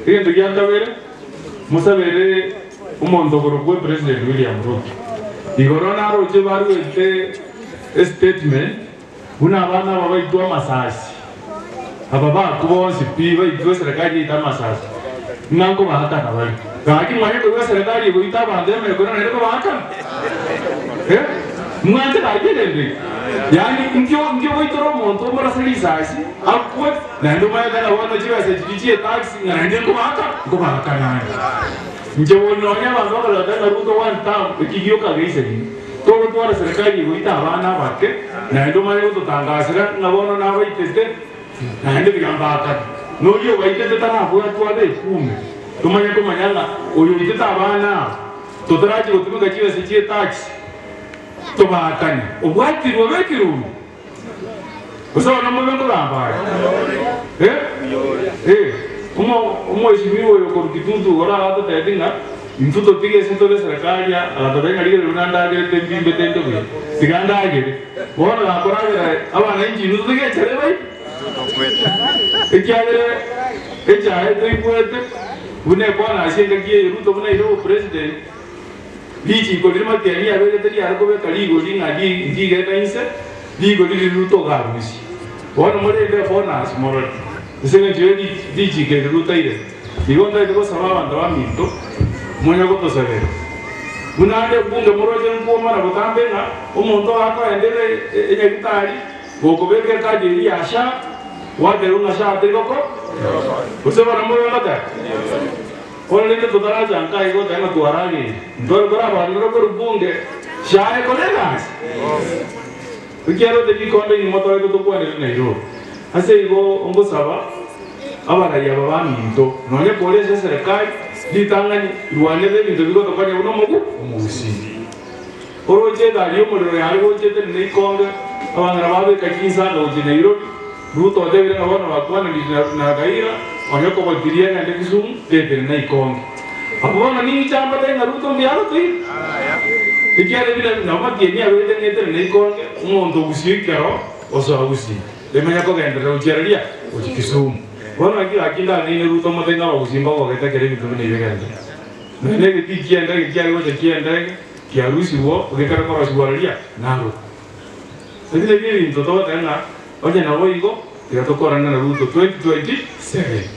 Egento gia kabere, mosabere omonto okorokwa President William Ruto. Igoro naroche baruete estatement buna abana aba baitwe amasasi, aba bakwa bonsi pi baitwe eserekari yaito amasasi, ng'a nkobaakana bare. Gaki mwanye korwa eserekari egoita abanto emekoro naende kobaakana? Eh? Mwanche gaki egento eke? Yaani nkio nkio goitora omonto omorase risasi akwe naende omanyete ng'a bono chibesa chiria chie tax ng'a naende nkobaaka nkobaakana ande. Inche bono nonya abanto bakoreta ng'a Ruto one term eki gioka geisaine. Togotwara serikali egoita abana abake naende omanye gototangasera ng'a bono nabaitete naende tiga mbaakane. Noria obaitete tarabwatwe abe ekume tomanye komanya ng'a oyo oitete abana aba totarachia gotumeka chibesa chie tax tobaakane. Obwatirwe obekirwe ime. Gose bono mobe nkogamba aye? Eh? Eh, omo omweshimiwa oyo okorwa Kitutu igoro agatotebi ng'a intwe totige ase tore eserekari aa, agatotebia ng'a rigereria buna ndagerete mbimbete inde buya, tiga ndagere. Bono gakoragera abananchi inwe totige enchara ebaite? Ekiagera echae toigwete buna ekwana ase engaki eye Ruto buna aire obopresident, Richiiko riria Matiang'i abegete riare kobeka rigori ng'a ndigenda inse, rigori riria Ruto ogarusie. Bono morende ebonus morore, ase engencho ye richiiko eri Ruto airete. Igo ntaete gosaba abanto baminto monye gotosabera. Buna ande ebunge moroche nkwomana botambe ng'a omonto akoendera enyagitari gokobeka ekadi eria ya SHA, gwaterwa ng'a SHA teri goko gose bono mobe ngoteba. Korende totaracha nka igo tari ng'a twarageire, ntore kore abanto korwa bunge shae kore egasi. Ekiagera ote rikonde nyuma torete tokwanere Nairobi. Ase igo ngosaba abarai aba baminto, nonya kore ase eserekari, ritang'ani rwanere ebinto bigotokonya buna omogu omogusii. Oroche egari y'omorero yare gocha etenene ikonge, abang'ina babeka chinsanda gochia Nairobi, Ruto otebire ng'a bono bakwananire na Raila onye okogotiria egende Kisumu tetenena ikonge. Abwo bono ningicha mbatebie ng'a Ruto mbuya agotoira? Ekiagera buna nabo matieni aberete ng'a etenene ikonge, omonto ogusii ekero osoa gusii emanya kogenderera gochia riria gochia Kisumu. Bono naki gaki ndang'aine Ruto motebie ng'a abagusii mbagogete ekero ebinto buna ebi bigenderete. Nonya na egetii ki'endege kiare gocha ki'endege kiarusigwa gekare korosigwa riria Narok. Ebi nabio ebinto togoteba ng'a onye naboigo, tiga tokorane na Ruto 2027.